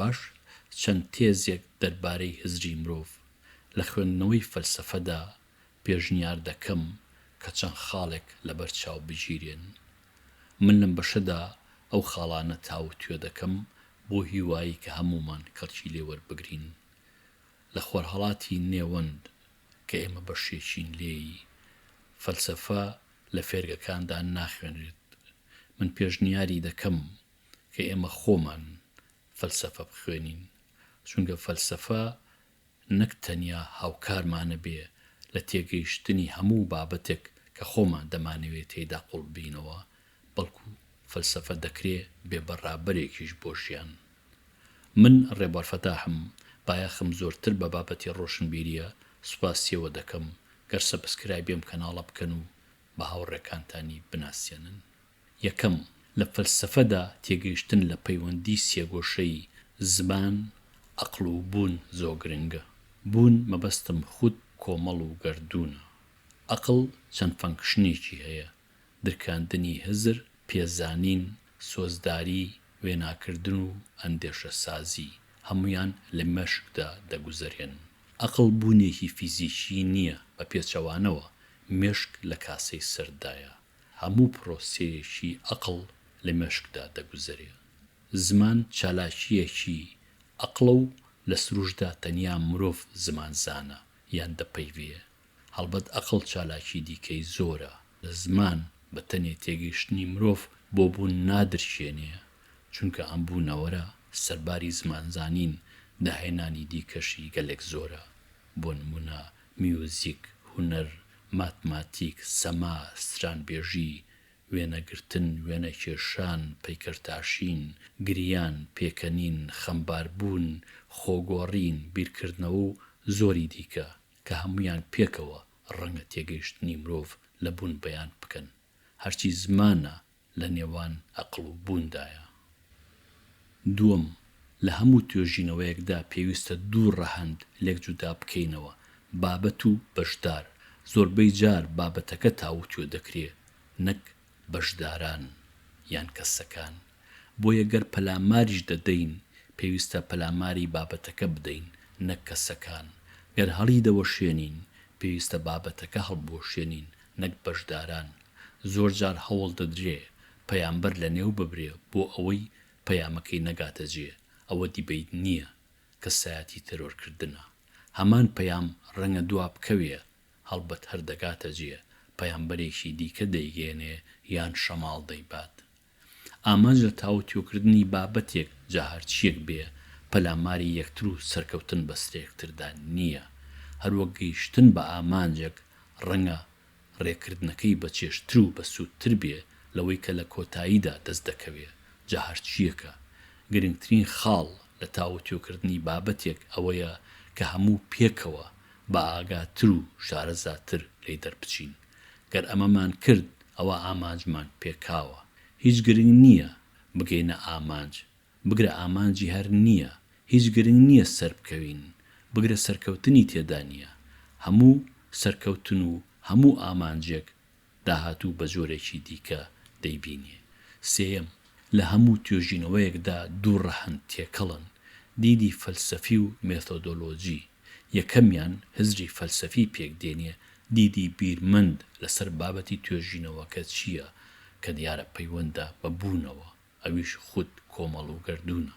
باش، چەند تێزێک دەربارەی هزری مرۆڤ. لە خوێندنەوەی فەلسەفەدا پێشنیار دەکەم کە چەند خاڵێک لەبەر چاو بگیرێن. من لەم بەشەدا ئەو خاڵانە تاوتوێ دەکەم بۆ هیوایی کە هەموومان کەڵکی لێ وەربگرین. لە خۆرهەڵاتی نێوەند کە ئێمە بەشێکین لێی، فەلسەفە لە فێرگەکاندا ناخوێنرێت. من پێشنیاری دەکەم کە ئێمە خۆمان فەلسەفە بخوێنین، چونکە فەلسەفە نەک تەنیا هاوکارمانە بێ لە تێگەیشتنی هەموو بابەتێک کە خۆمان دەمانەوێ تێیدا قوڵ ببینەوە، بەڵکو فەلسەفە دەکرێ بێ بە ڕابەرێکیش بۆ ژیان. من ڕێبوار فەتاحم، بایەخم زۆرتر بە بابەتی ڕۆشنبیرییە، سوپاسیەوە دەکەم گەر subscribe ی ئەم کەناڵە بکەن و بە هاوڕێکانتانی بناسێنن. یەکەم، لە فەلسەفەدا تێگەیشتن لە پەیوەندی سێگۆشەی زمان، ئەقڵ و بوون زۆ گرنگە. بوون مەبەستم خود، کۆمەڵ و گەردوونە. ئەقڵ چەند function ێکی هەیە، درکاندنی هزر، پێزانین، سۆزداری، وێناکردن و ئەندێشەسازی، هەموویان لە مێشکدا دەگوزەرێن. ئەقڵ بوونێکی فیزیکی نییە، بە پێچەوانەوە مێشک لە کاسەی سەردایە. هەموو پرۆسەیەکی ئەقڵ لە مێشکدا دەگوزەرێ. زمان چالاکییەکی ئەقڵە و لە سروشتدا تەنیا مرۆڤ زمانزانە یان دەپەیڤێ. هەڵبەت ئەقڵ چالاکی دیکەی زۆرە. زمان بە تەنێ تێگەیشتنی مرۆڤ بۆ بوون نادرکێنێ، چونکە ئەم بوونەوەرە سەرباری زمانزانین داهێنانی دیکەشی گەلێک زۆرە. بۆ نموونە میوزیک، هونەر، ماتماتیک، سەما، سترانبێژی، وێنەگرتن، وێنەکێشان، پەیکەرتاشین، گریان، پێکەنین، خەمباربوون، خۆگۆڕین، بیرکردنەوە و زۆری دیکە، کە هەموویان پێکەوە ڕەنگە تێگەیشتنی مرۆڤ لە بوون بەیان بکەن. هەرچی زمانە لە نێوان ئەقڵ و بووندایە. دووەم، لە هەموو توێژینەوەیەکدا پێویستە دوو ڕەهەند لێک جودا بکەینەوە، بابەت و بەشدار. زۆربەی جار بابەتەکە تاوتوێ دەکرێ نەک بەشداران یان کەسەکان. بۆیە گەر پەلاماریش دەدەین پێویستە پەلاماری بابەتەکە بدەین نەک کەسەکان. گەر هەڵیدەوەشێنین پێویستە بابەتەکە هەڵبوەشێنین نەک بەشداران. زۆرجار هەوڵ دەدرێ پەیامبەر لەنێو ببرێ بۆ ئەوەی پەیامەکەی نەگاتە جێ، ئەوە debate نییە، کەسایەتی تێرۆرکردنە. هەمان پەیام ڕەنگە دوا بکەوێ، هەڵبەت هەر دەگاتە جێ، پەیامبەرێکی دیکە دەیگەیەنێ یان شەماڵ دەیبات. ئامانج لە تاوتوێکردنی بابەتێک جا هەرچییەک بێ، پەلاماری یەکتر و سەرکەوتن بەسەر یەکتردا نییە. هەروەک گەیشتن بە ئامانجێک ڕەنگە ڕێکردنەکەی بەچێژتر و بەسوودتر بێ لەوەی کە لە کۆتاییدا دەست دەکەوێ، جا هەرچییەکە. گرنگترین خاڵ لە تاوتوێکردنی بابەتێک ئەوەیە کە هەموو پێکەوە بەئاگاتر و شارەزاتر لێی دەربچین. گەر ئەمەمان کرد ئەوا ئامانجمان پێکاوە. هیچ گرنگ نییە بگەینە ئامانج، بگرە ئامانجی هەر نییە، هیچ گرنگ نییە سەربکەوین، بگرە سەرکەوتنی تێدا نییە. هەموو سەرکەوتن و هەموو ئامانجێک داهاتوو بە جۆرێکی دیکە دەیبینێ. سێیەم، لە هەموو توێژینەوەیەکدا دوو ڕەهەند تێکەڵن، دیدی فەلسەفی و مێتۆدۆلۆجی. یەکەمیان هزری فەلسەفی پێکدێنێ، دیدی بیرمەند لەسەر بابەتی توێژینەوەکە چییە کە دیارە پەیوەندە بە بوونەوە، ئەویش خود، کۆمەڵ و گەردوونە.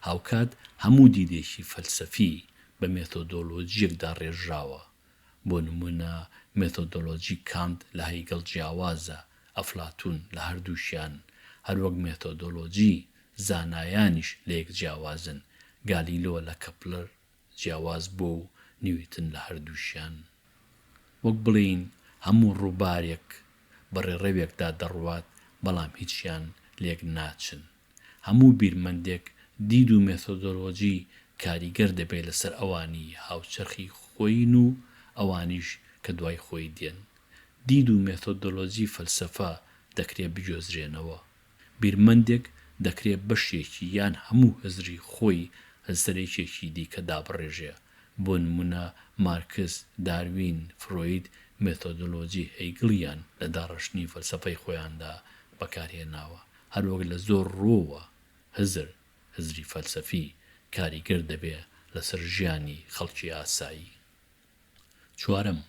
هاوکات هەموو دیدێکی فەلسەفی بە مێتۆدۆلۆجییەک داڕێژراوە. بۆ نموونە مێتۆدۆلۆجی کانت لە هیگڵ جیاوازە، ئەفلاتوون لە هەردووکیان، هەروەک مێتۆدۆلۆجی زانایانیش لەیەک جیاوازن، گالیلۆ لە کەپلەر جیاواز بووە و نیوتن لە هەردووکیان. وەک بڵێین هەموو ڕووبارێک بە ڕێڕەوێکدا دەڕوات، بەڵام هیچیان لێک ناچن. هەموو بیرمەندێک دید و مێتۆدۆلۆجی کاریگەر دەبێ لەسەر ئەوانی هاوچەرخی خۆین و ئەوانیش کە دوای خۆی دێن. دید و مێتۆدۆلۆجی فەلسەفە دەکرێ بگوێزرێنەوە. بیرمەندێک دەکرێ بەشێکی یان هەموو هزری خۆی لەسەر یەکێکی دیکە دابڕێژێ، بۆ نموونە مارکس، داروین، فرۆید مێتۆدۆلۆجی هیگڵیان لە داڕشتنی فەلسەفەی خۆیاندا بەکارهێناوە، هەروەک لە زۆر ڕووەوە هزر، هزری فەلسەفی، کاریگەر دەبێ لەسەر ژیانی خەڵکی ئاسایی. چوارەم،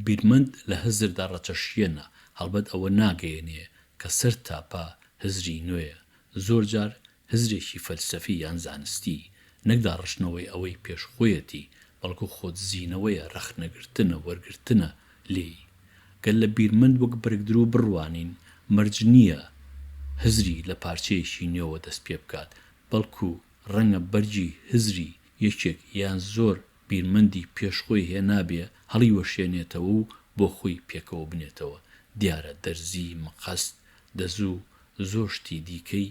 بیرمەند لە هزردا ڕەچەشیەنە، هەڵبەت ئەوە ناگەیەنێ کە سەر تاپا هزری نوێیە، زۆر جار هزرێکی فەلسەفی یان زانستی، نەک داڕشتنەوەی ئەوەی پێش خۆیەتی، بەڵکو خۆدزینەوەیە، ڕەخنەگرتنە، وەرگرتنە لێی. گەر لە بیرمەند وەک بەرگدروو بڕوانین، مەرج نییە هزری لە پارچەیەکی نوێوە دەست پێ بکات، بەڵکو ڕەنگە بەرگی هزری یەکێک یان زۆر بیرمەندی پێش خۆی هێنابێ هەڵیوەشێنێتەوە و بۆ خۆی پێکەوە بنێتەوە. دیارە دەرزی، مقەست، دەزوو، زۆر شتی دیکەی،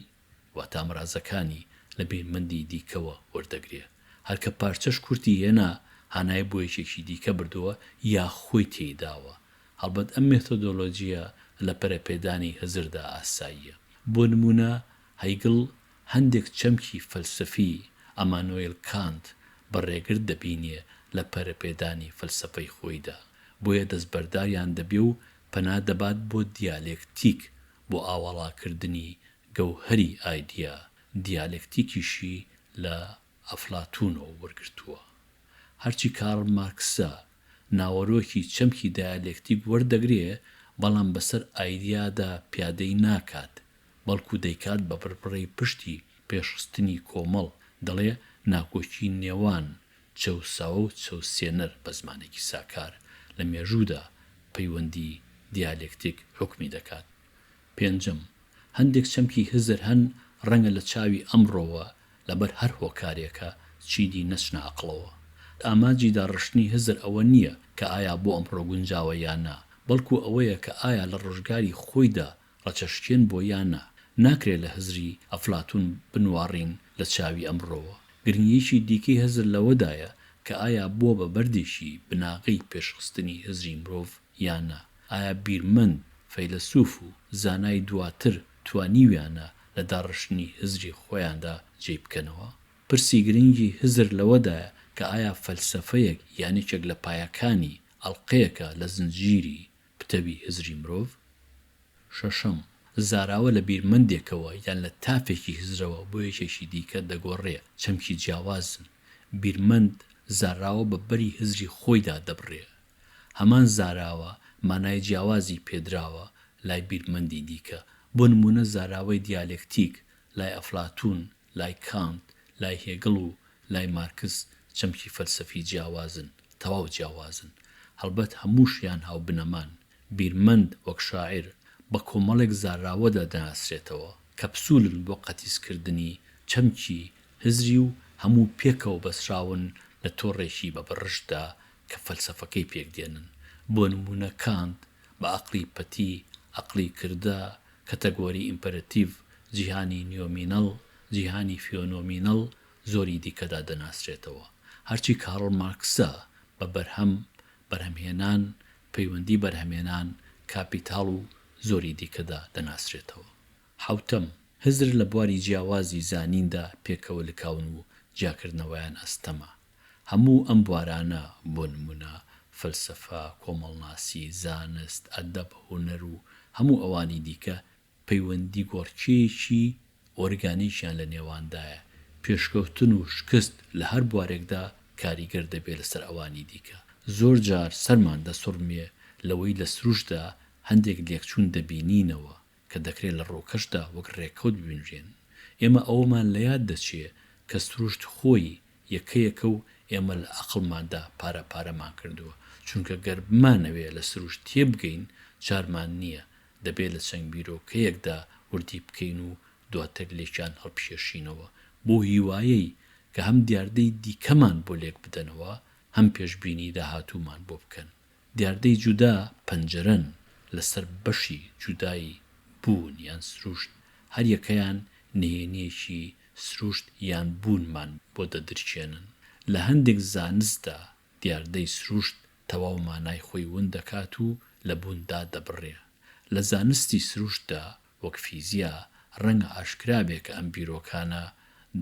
واتە ئامرازەکانی، لە بیرمەندی دیکەوە وەردەگرێ. هەر کە پارچەش کورتی هێنا، هانای بۆ یەکێکی دیکە بردووە یا خۆی تێی داوە. هەڵبەت ئەم مێتۆدۆلۆجییە لە پەرەپێدانی هزردا ئاساییە. بۆ نموونە هیگڵ هەندێک چەمکی فەلسەفی ئەمانۆیل کانت بە ڕێگر دەبینێ لە پەرەپێدانی فەلسەفەی خۆیدا، بۆیە دەستبەرداریان دەبێ و پەنا دەبات بۆ دیالێکتیک بۆ ئاوەڵاکردنی گەوهەری ئایدیا، دیالێکتیکیشی لە ئەفلاتوونەوە وەرگرتووە. هەرچی کارڵ مارکسە ناوەرۆکی چەمکی دایالێکتیک وەردەگرێ، بەڵام بەسەر ئایدیادا پیادەی ناکات، بەڵکو دەیکات بە بڕبڕەی پشتی پێشخستنی کۆمەڵ، دەڵێ ناکۆکی نێوان چەوساوە و چەوسێنەر بە زمانێکی ساکار لە مێژوودا پەیوەندی دیالێکتیک حوکمی دەکات. پێنجەم، هەندێک چەمکی هزر هەن ڕەنگە لە چاوی ئەمڕۆوە لەبەر هەر هۆکارێکە چیدی نەچنە ئەقڵەوە. ئامانجی داڕشتنی هزر ئەوە نییە کە ئایا بۆ ئەمڕۆ گونجاوە یا نا، بەڵکو ئەوەیە کە ئایا لە ڕۆژگاری خۆیدا ڕەچەشکێن بووە یا نا. ناکرێ لە هزری ئەفلاتون بنواڕین لە چاوی ئەمڕۆوە. گرنگییەکی دیکەی هزر لەوەدایە کە ئایا بووە بە بەردێکی بناغەی پێشخستنی هزری مرۆڤ یا نا. ئایا بیرمەند، فەیلەسوف و زانای دواتر توانیویانە لە داڕشتنی هزری خۆیاندا جێی بکەنەوە؟ پرسی گرنگی هزر لەوەدایە کە ئایا فەلسەفەیەک یان یەکێک لە پایەکانی، ئەڵقەیەکە لە زنجیری پتەوی هزری مرۆڤ؟ شەشەم، زاراوە لە بیرمەندێکەوە یان لە تافێکی هزرەوە بۆ یەکێکی دیکە دەگۆڕێ، چەمکی جیاوازن. بیرمەند زاراوە بە بەری هزری خۆیدا دەبڕێ. هەمان زاراوە مانای جیاوازی پێدراوە لای بیرمەندی دیکە. بۆ نموونە زاراوەی دیالێکتیک لای ئەفلاتوون، لای کانت، لای هێگڵ و لای مارکس چەمکی فەلسەفی جیاوازن، تەواو جیاوازن. هەڵبەت هەمووشیان هاوبنەمان. بیرمەند وەک شاعیر، بە کۆمەڵێک زاراوەدا دەناسرێتەوە، کەپسولن بۆ قەتیسکردنی چەمکی هزری و هەموو پێکەوە بەسراون لە تۆڕێکی بە بڕشتدا کە فەلسەفەکەی پێکدێنن. بۆ نموونە کانت بە ئەقڵی پەتی، ئەقڵی کردە، کەتەگۆری ئیمپەرەتیڤ، جیهانی نیۆمینەڵ، جیهانی فیۆنۆمینەڵ، زۆری دیکەدا دەناسرێتەوە. هەرچی کارڵ مارکسە بە بەرهەم، بەرهەمهێنان، پەیوەندی بەرهەمێنان، کاپیتاڵ و زۆری دیکەدا دەناسرێتەوە. حەوتەم، هزر لە بواری جیاوازی زانیندا پێکەوە لکاون و جیاکردنەوەیان ئەستەمە. هەموو ئەم بوارانە، بۆ نموونە، فەلسەفە، کۆمەڵناسی، زانست، ئەدەب، هونەر و هەموو ئەوانی دیکە، پەیوەندی گۆڕکێیەکی ئۆرگانیکیان لە نێواندایە، پێشکەوتن و شکست لە هەر بوارێکدا کاریگەر دەبێ لەسەر ئەوانی دیکە. زۆر جار سەرمان دەسوڕمێ لەوەی لە سروشتدا هەندێک لێکچوون دەبینینەوە کە دەکرێ لە ڕووکەشدا وەک ڕێکەوت ببینرێن. ئێمە ئەوەمان لە یاد دەچێ کە سروشت خۆی یەکەیەکە و ئێمە لە ئەقڵماندا پارە پارەمان کردووە، چونکە گەر بمانەوێ لە سروشت تێبگەین چارمان نییە، دەبێ لە چەند بیرۆکەیەکدا وردی بکەین و دواتر لێکیان هەڵبکێشینەوە، بەو هیوایەی کە هەم دیاردەی دیکەمان بۆ لێک بدەنەوە، هەم پێشبینی داهاتوومان بۆ بکەن. دیاردەی جودا پەنجەرەن لەسەر بەشی جودای بوون یان سروشت، هەر یەکەیان نهێنییەکی سروشت یان بوونمان بۆ دەدرکێنن. لە هەندێک زانستدا دیاردەی سروشت تەواو مانای خۆی ون دەکات و لە بوون دادەبڕێ. لە زانستی سروشتدا وەک فیزیا، ڕەنگە ئاشکرا بێ کە ئەم بیرۆکانە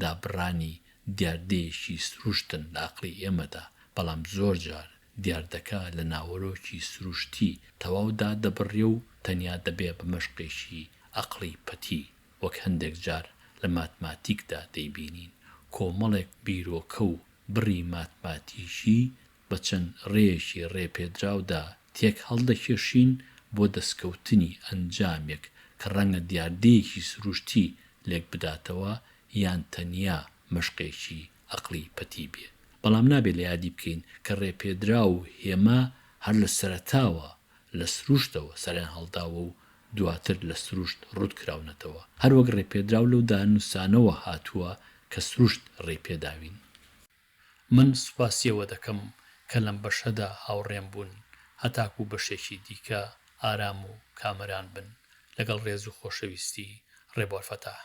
دابڕانی دیاردەیەکی سروشتن لە ئەقڵی ئێمەدا، بەڵام زۆر جار دیاردەکە لە ناوەرۆکی سروشتی تەواو دادەبڕێ و تەنیا دەبێ بە مەشقێکی ئەقڵی پەتی، وەک هەندێک جار لە ماتماتیکدا دەیبینین. کۆمەڵێک بیرۆکە و بڕی ماتماتیکی بە چەند ڕێیەکی ڕێپێدراودا تێک هەڵدەکێشین بۆ دەستکەوتنی ئەنجامێک کە ڕەنگە دیاردەیەکی سروشتی لێک بداتەوە یان تەنیا مەشقێکی ئەقڵی پەتی بێ. بەڵام نابێ لە یادی بکەین کە ڕێپێدراو و هێما هەر لە سەرەتاوە لە سروشتەوە سەریان هەڵداوە و دواتر لە سروشت ڕووت کراونەتەوە. هەر وەک ڕێپێدراو لەو دانوسانەوە هاتووە کە سروشت ڕێی پێداوین. من سوپاسی ئەوە دەکەم کە لەم بەشەدا هاوڕێم بوون. هەتاکوو بەشێکی دیکە ئارام و کامەران بن. لەگەڵ ڕێز و خۆشەویستی، ڕێبوار فەتاح.